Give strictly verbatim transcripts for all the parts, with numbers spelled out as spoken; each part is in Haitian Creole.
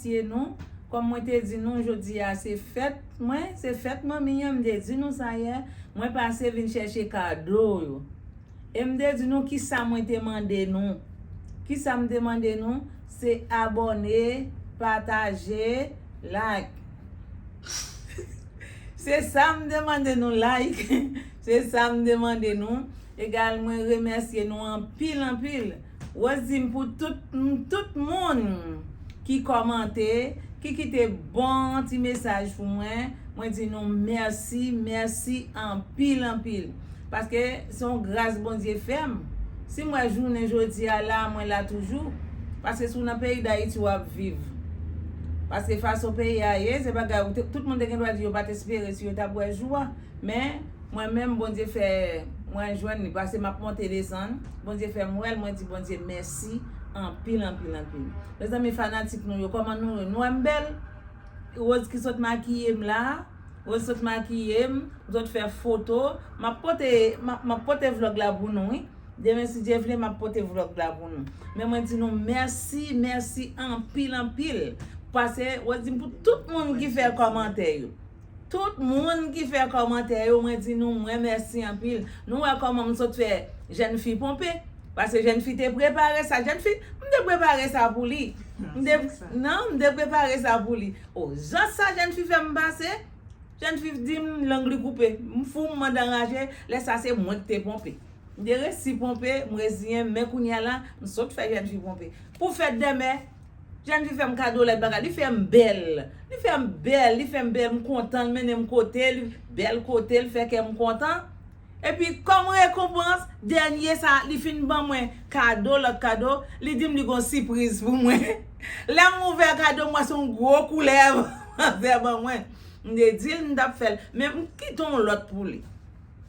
remèsye nou. Kòm mwen te di nou, jodi a se fèt mwen, se fèt manmi an, m te di nou sa yè. Mwen pase vin chèche kado yo. E m te di nou kisa mwen te mande nou. Kisa m te mande nou? Se abòne, pataje, like. Se sa m te mande nou, like. Se sa m te mande nou. Egal, mwen remèsye nou anpil, anpil. Rose di m pou tout, tout moun ki kòmante, ki kite bon ti mesaj pou mwen, mwen di nou mèsi, mèsi anpil, anpil. Paske se yon gras Bondye fè m. Si m wè jounen jodi a la, mwen la toujou. Paske si w nan peyi Dayiti w ap viv. Paske fason peyi a ye, se bagay ou te, tout moun te gen dwa di yo pa t espere si yo t ap wè jou a. Men, mwen menm, Bondye fè mwen jwenn li, paske m ap monte desann. Bondye fè m wè l, mwen di Bondye mèsi anpil, anpil, anpil. Mezanmi, fanatik nou yo, kòman nou ye? Nou wè m bèl? Rose ki sot makiye m la, Rose sot makiye m, m sot fè foto. M ap pote, m ap, m ap pote vlòg la pou nou, wi. Demen, si Dye vle, m ap pote vlòg la pou nou. Men mwen di nou mèsi, mèsi anpil, anpil. Pase, Rose di m pou tout moun ki fè kòmantè yo. Tout moun ki fè kòmantè yo, mwen di nou, mwen mèsi anpil. Nou wè kòman m sot fè jèn fi ponpe? Pase jèn fi te prepare sa. Jèn fi, m te prepare sa pou li. M te, non, m te prepare sa pou li. O, jan sa jèn fi fè m pase, jèn fi di m lang li koupe. M fou, m mande anraje, lè sa se mwen ki te ponpe. M te resi ponpe, m reziyen, men kounye a la, m sot fè jèn fi ponpe. Pou fèt dèmen, jèn fi fè m kado lòt bagay, li fè m bèl. Li fè m bèl, li fè m bèl, m kontan, l mennen m kote, li bèl kote, l fè kè m kontan. Epi, kòm rekonpans, dènye sa, li fin ban mwen kado, lòt kado, li di m li gon sipriz pou mwen. Lè m ouvè kado, m wè se yon gwo koulèv manzè ban mwen. M te di l m t ap fè l, men m kite yon lòt pou li.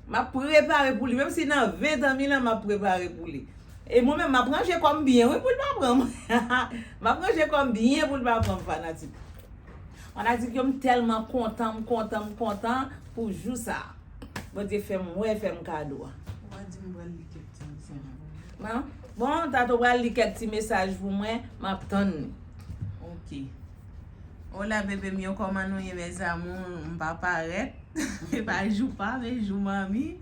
M ap prepare pou li, menm si nan ven tan, mil an, m ap prepare pou li. E mwen menm, m ap ranje kò m byen, wi, pou l pa pran m. M ap ranje kò m byen pou l pa pran m, fanatik. Fanatik yo, m tèlman kontan, m kontan, m kontan pou jou sa. Bondye fè m wè, fè m kado a. Ou pa di m pral li kèk ti mesaj pou mwen? Non? Bon, Tato pral li kèk ti mesaj pou mwen, m ap tann li. Ok. Hola, bebe m yo, kòman nou ye, mes amours? M pa parèt. E pa jou pa, men jou manmi.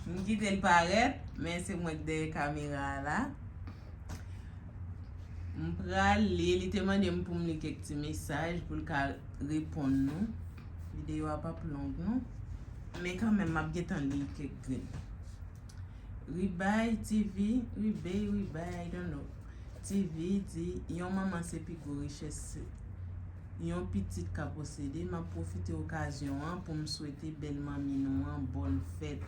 M kite l parèt, men se mwen k dèyè kamera a la. M pral li, li te mande m pou m li kèk ti mesaj pou l ka reponn nou. Videyo a p ap long non. Men kanmenm, m ap gentan li kèk grenn. Ribay T V, Ribay, Ribay, I don't know. T V di, yon manman se pi gwo richès yon pitit ka posede. M ap pwofite okazyon an pou m swete bèl manmi nou an bòn fèt.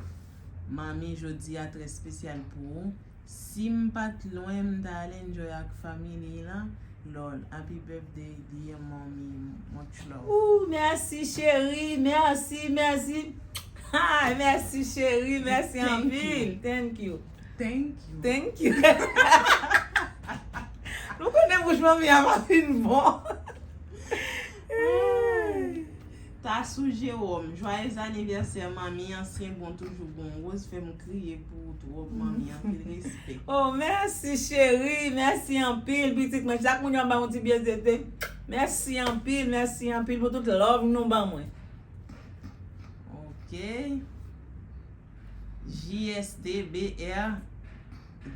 Manmi, jodi a trè espesyal pou ou. Si m pa t lwen, m ta al enjoy ak family lan. Lol, happy birthday, dear mommy, much love. Ooh, mèsi cheri, mèsi, mèsi. Hi, mèsi cheri, mèsi anpil. Thank you. Thank you. Thank you. Nou konnen bouch manmi a pa fin bon. Tasou Jewòm, joyeux anniversaire manmi, ansyen bon toujou bon. Rose fè m kriye pou ou twòp manmi, anpil respè. Oh, mèsi cheri, mèsi anpil pitit mwen. Chak moun yo ap ba yon ti byezete. Mèsi anpil, mèsi anpil pou tout love nou ban mwen. Ok. J S T B R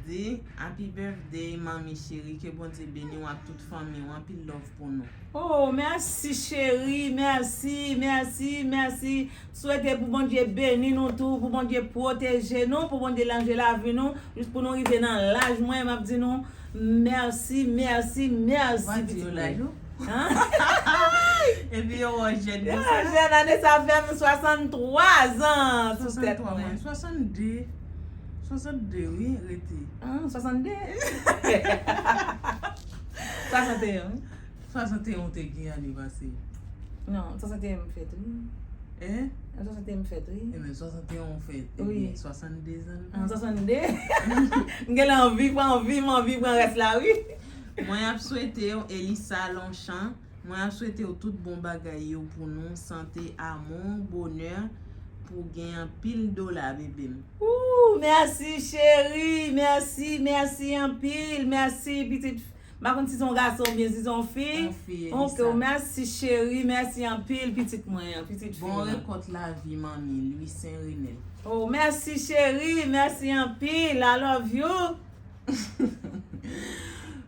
di, happy birthday, manmi cheri, ke Bondye beni w ak tout fanmi w, anpil love pou nou. Oh, mèsi cheri, mèsi, mèsi, mèsi. Swete pou Bondye beni nou tou, pou Bondye pwoteje nou, pou Bondye ranje lavi nou, jis pou nou rive nan laj mwen, m ap di nou, mèsi, mèsi, mèsi. Ou pa di nou laj ou? Hein? Epi yo wè w jèn konsa. Jèn ane sa fè m swasanntwa zan sou tèt mwen. Swasanntwa, mwen swasanndde. Swasanndde, wi, rete. Ah, swasanndde? Swasanteyen, wi. Swasanteyen ou te gen ane pase? Non, swasanteyen m fèt, wi. Hein? Swasanteyen m fèt, wi. Ebyen, swasanteyen ou fèt. Wi. Ebyen, swasanndde zan. Ah, swasanndde? M genlè anvi pran vi, m anvi pran rès la, wi. Mwen ap swete w, Elisa Longchamp, mwen ap swete w tout bon bagay yo pou nou, sante, amou, bonè, pou w gen anpil dola, bebe m. Ooh, mèsi cheri, mèsi, mèsi anpil, mèsi pitit M pa konn si se yon gason oubyen si se yon fi. Yon fi, Elisa. Ok, mèsi cheri, mèsi anpil pitit mwen an, pitit fi mwen. Bon rekòt lavi manmi, Louis Saint Renel. Oh, mèsi cheri, mèsi anpil, I love you.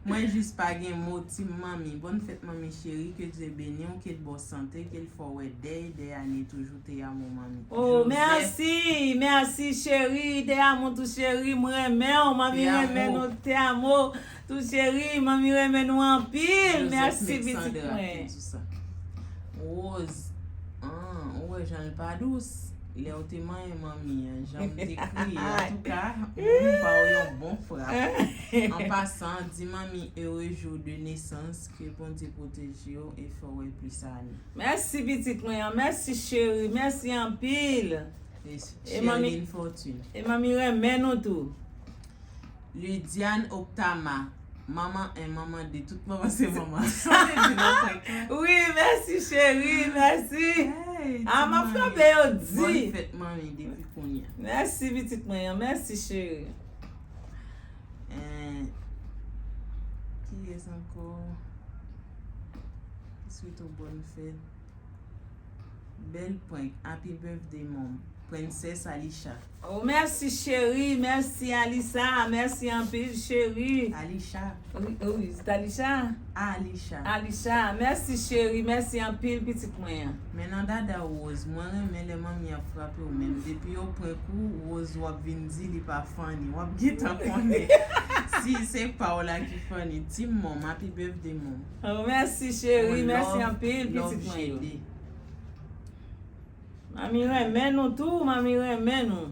Mwen jis pa gen mo, team manmi. Bòn fèt manmi cheri, ke Dye beni w, ke l ba w sante, ke l fè w wè dèy, dèy ane toujou, te amo manmi. Oh, mèsi, mèsi cheri, te amo tou cheri, mwen renmen w, manmi renmen nou, te amo tou cheri, manmi renmen nou anpil, mèsi pitit mwen. Rose, ah, ou wè jan l pa dous. Lè w te manyen manmi an, jan m te kriye. Antouka, m ba w yon bon frap. An pasan, di manmi heureux jour de naissance, ke Bondye pwoteje w e fè w wè plis ane. Mèsi pitit mwen an, mèsi cheri, mèsi anpil. E manmi, Sherline Fortune. E manmi renmen nou tou. Lydiane Octama, manman en, manman de, tout manman se manman. Sa vle di nan prank la. Wi, mèsi cheri, mèsi. Ah, m ap frape yo di. Bòn fèt manmi depi kounye a. Mèsi pitit mwen an, mèsi cheri. Eh, kiyès ankò? Swete w bòn fèt. Bèl prank. Happy birthday, mom. Princess Alisha. Oh, mèsi cheri, mèsi Alisa, mèsi anpil cheri. Alisha. Wi, wi, se Alisha. Alisha. Alisha, mèsi cheri, mèsi anpil pitit mwen an. Men nan dada Rose, mwen renmen lè manmi ap frape w menm. Depi yo prank ou, Rose w ap vin di li pa funny. W ap gentan konnen si se pa w la ki funny. Team mom, happy birthday mom. Oh, mèsi cheri, mèsi anpil pitit mwen yo. Manmi renmen nou tou, manmi renmen nou.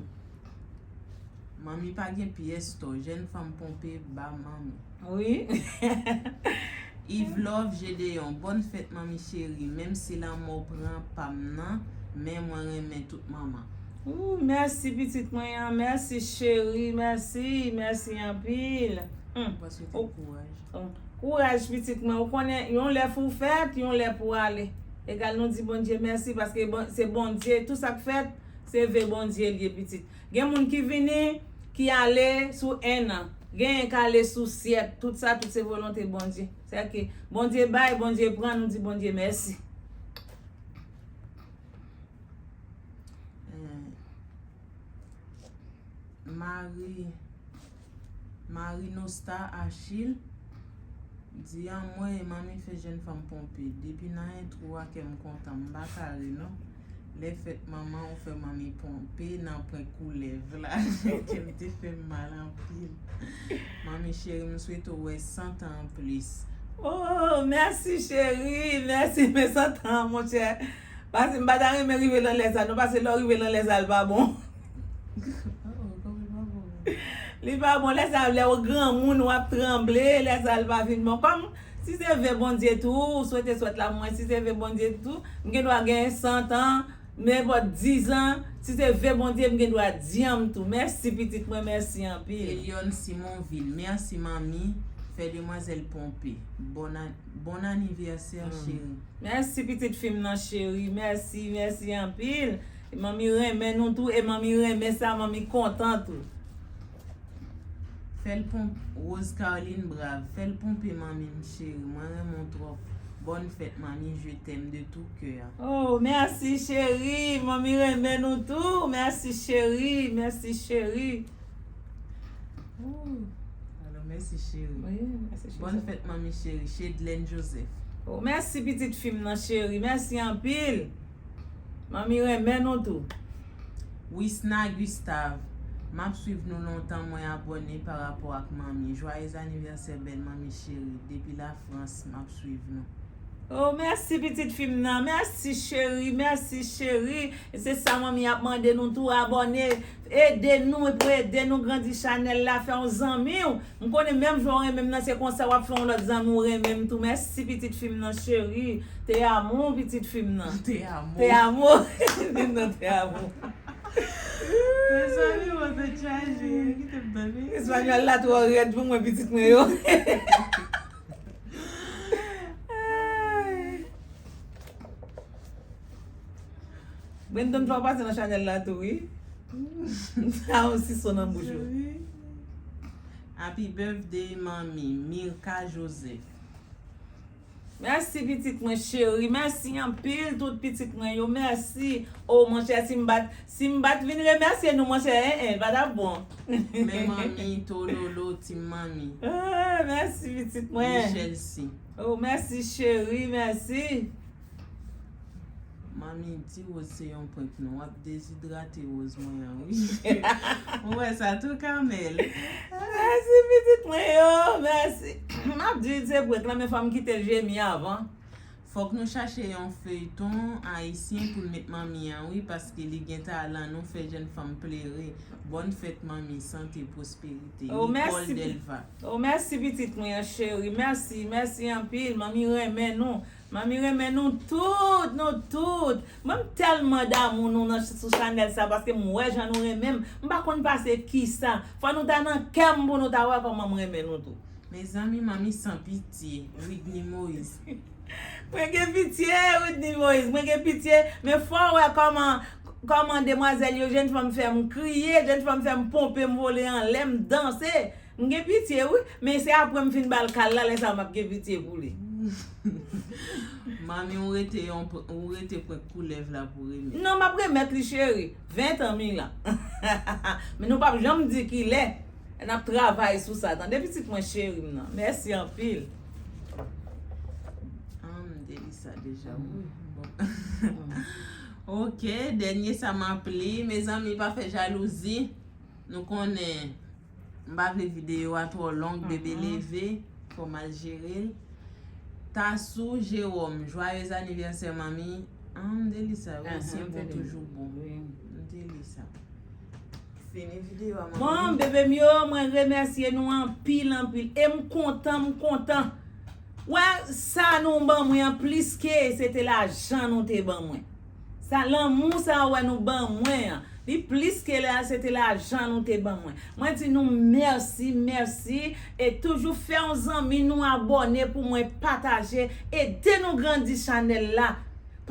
Manmi pa gen pyès tò, jèn fanm ponpe ba manmi. Wi. Yves Love Gedeon, bòn fèt manmi cheri, menm si lanmò pran pa m nan, men mwen renmen tout manman. Ooh, mèsi pitit mwen an, mèsi cheri, mèsi, mèsi anpil. Hmm. Paske te kouraj. Oh, kouraj pitit mwen, ou konnen yon lè pou w fèt, yon lè pou w ale. Egal nou di Bondye mèsi paske bon, se Bondye, tout sa k fèt, se ve Bondye l ye pitit. Gen moun ki vini, ki ale sou en an. Genyen k ale sou syèk. Tout sa, tout se volonte Bondye. Sèke Bondye bay, Bondye pran, nou di Bondye mèsi. Eh, Marie, Marie Nosta Achille, di anmwey, manmi fè jèn fanm ponpe. Depi nan entwo a, kè m kontan. M pa ka ri, non. Lè fèt manman, ou fè manmi ponpe nan pwen koulèv la. Kè m te fè m mal anpil. Manmi cheri, m swete w wè san tan anplis. Oh, mèsi cheri, mèsi, men san tan, monchè. Paske m pa ta renmen rive nan lè sa, non, paske lè w rive nan lè sa, l pa bon. Li pa bon, lè sa, lè w granmoun, w ap tranble, lè sa, l pa vin bon. Kòm, si se ve Bondye tou, ou swete swèt la mwen, si se ve Bondye tou, m gen dwa gen san tan, nenpòt diz an, si se ve Bondye, m gen dwa dyanm tou. Mèsi, pitit mwen, mèsi anpil. Elione Simonville, mèsi, manmi, fè demwazèl ponpe. Bon, bon anivèsè, cheri. Mèsi pitit fi m nan cheri, mèsi, mèsi anpil. Manmi renmen nou tou, e manmi renmen sa, manmi kontan tou. Fè l ponpe, Rose Carline Brave, fè l ponpe manmi m cheri, mwen renmen w twòp. Bòn fèt manmi, je t'aime de tout cœur. Oh, mèsi cheri, manmi renmen nou tou, mèsi cheri, mèsi cheri. Ooh. Alò, mèsi cheri. Wi, mèsi cheri. Bòn fèt manmi cheri, Chedlène Joseph. Oh, mèsi pitit fi m nan cheri, mèsi anpil. Manmi renmen nou tou. Wisna Gustave, m ap swiv nou lontan, mwen abòne pa rapò ak manmi. Joyeux anniversaire bèl manmi cheri, depi Lafrans m ap swiv nou. Oh, mèsi pitit fi m nan. Mèsi cheri, mèsi cheri. E se sa manmi ap mande nou tou abòne. Ede nou e pou ede nou grandi chanèl la, fè yon zanmi w. M konnen menm jan w renmen m nan, se konsa w ap fè yon lòt zanmi w renmen m tou. Mèsi pitit fi m nan cheri. Te amo pitit fi m nan. Te amo. Te amo. Fi m nan te amo. Mezanmi, mwen te chaje. Kite m tande. Espanyòl la twò rèd pou mwen, pitit mwen yo. Ay. Brendon, fò w pase nan chanèl la tou, wi. Sa yon sison nan bouch ou. Happy birthday, manmi. Mirka Joseph. Mèsi, pitit mwen cheri. Mèsi anpil, tout pitit mwen yo. Mèsi. O, monchè, si m pa t, si m pa t vin remèsye nou, monchè, en, en, pa t ap bon. Men manmi, Tololo, Team Manmi. Ah, mèsi, pitit mwen. Michel C. O, mèsi, cheri, mèsi. Manmi di Rose se yon prank non. W ap dezidrate Rose mwen an, wi. Ou wè sa tou, Carmel? Mèsi, pitit mwen yo, mèsi. M ap di se prank la, men fò m kite l jemi avan. Fòk nou chache yon feyton ayisyen pou n met manmi an, wi, paske li gen talan, nou fè jèn fanm plere. Bòn fèt, manmi, sante, pwosperite. O, Nicole mèsi. Delva. O, mèsi, pitit mwen an, cheri. Mèsi, mèsi anpil. Manmi renmen nou. Manmi renmen nou tout, nou tout. Mwen, m tèlman damou nou nan, sou chanèl sa, paske m wè jan nou renmen m. M pa konn pase kisa. Fò nou ta nan kè m pou nou ta wè kòman m renmen nou tou. Mezanmi, manmi san pitye, Widny Moïse. Mwen gen pitye, Widny Moïse, mwen gen pitye, men fò w wè kòman, kòman demwazèl yo, jèn fanm fè m kriye, jèn fanm fè m ponpe, m vole anlè, m danse. M gen pitye, wi, men se apre m fin ba l kal la, lè sa a m ap gen pitye pou li. Manmi, ou rete yon pr-, ou rete prank koulèv la pou remèt. Non, m ap remèt li, cheri. Ven tan m la. Men nou p ap janm di kilè. N ap travay sou sa, tande, pitit mwen cheri m nan. Mèsi anpil. Ah, m te li sa deja, wi. Bon. Ok, dènye sa m ap li. Mezanmi, pa fè jalouzi. Nou konnen, m pa vle videyo a twò long, bebe leve, fò m al jere l. Tasou Jérôme, joyeux anniversaire, manmi. Ah, m te li sa, wi, ancien bon, toujou bon. M te li sa. Fini videyo a, manmi. Bon, bebe m yo, mwen remèsye nou anpil, anpil. E m kontan, m kontan. Wè, sa nou ban mwen an plis ke se te lajan nou te ban mwen. Sa, lanmou sa wè nou ban mwen an, li plis ke la, se te lajan nou te ban mwen. Mwen di nou mèsi, mèsi, e toujou fè yon zanmi nou abòne pou mwen, pataje, ede nou grandi chanèl la.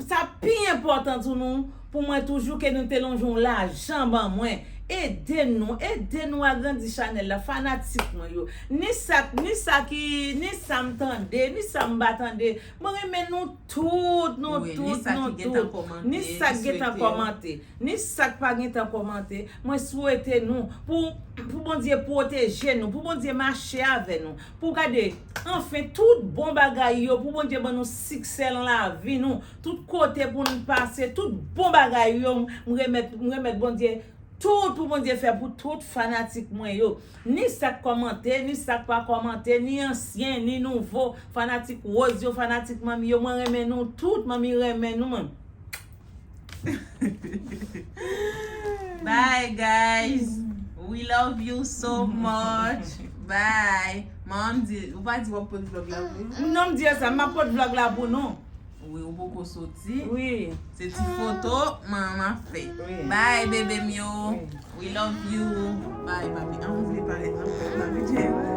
Sa pi enpòtan pou nou, pou mwen toujou ke nou te lonje yon lajan ban mwen. Ede nou, ede nou agrandi chanèl la, fanatik mwen yo. Ni sa, ni sa ki, ni sa m tande, ni sa m pa tande. Mwen renmen nou tout, nou tout, nou tout. Ni sa k gentan kòmante, ni sa k pa gentan kòmante. Mwen swete nou, pou, pou Bondye pwoteje nou, pou Bondye mache avè nou. Pou gade, anfen, tout bon bagay yo, pou Bondye ban nou siksè nan lavi nou. Tout kote pou n pase, tout bon bagay yo, m remèt, m remèt Bondye. Tout pou Bondye fè pou tout fanatik mwen yo. Ni sa k kòmante, ni sa k pa kòmante, ni ansyen, ni nouvo. Fanatik Rose yo, fanatik manmi yo, mwen renmen nou tout, manmi renmen nou, manmi. Bye, guys. We love you so much. Bye. Manman m di, ou pa di w ap pote vlog la pou nou? Non, m di yo sa, m ap pote vlog la pou nou. Wi, ou poko soti. Wi. Se ti foto manman fè. Wi. Bye, bebe m yo. Wi. We love you. Bye, papi. Ah, ou vle parèt nan fèt la, videyo a.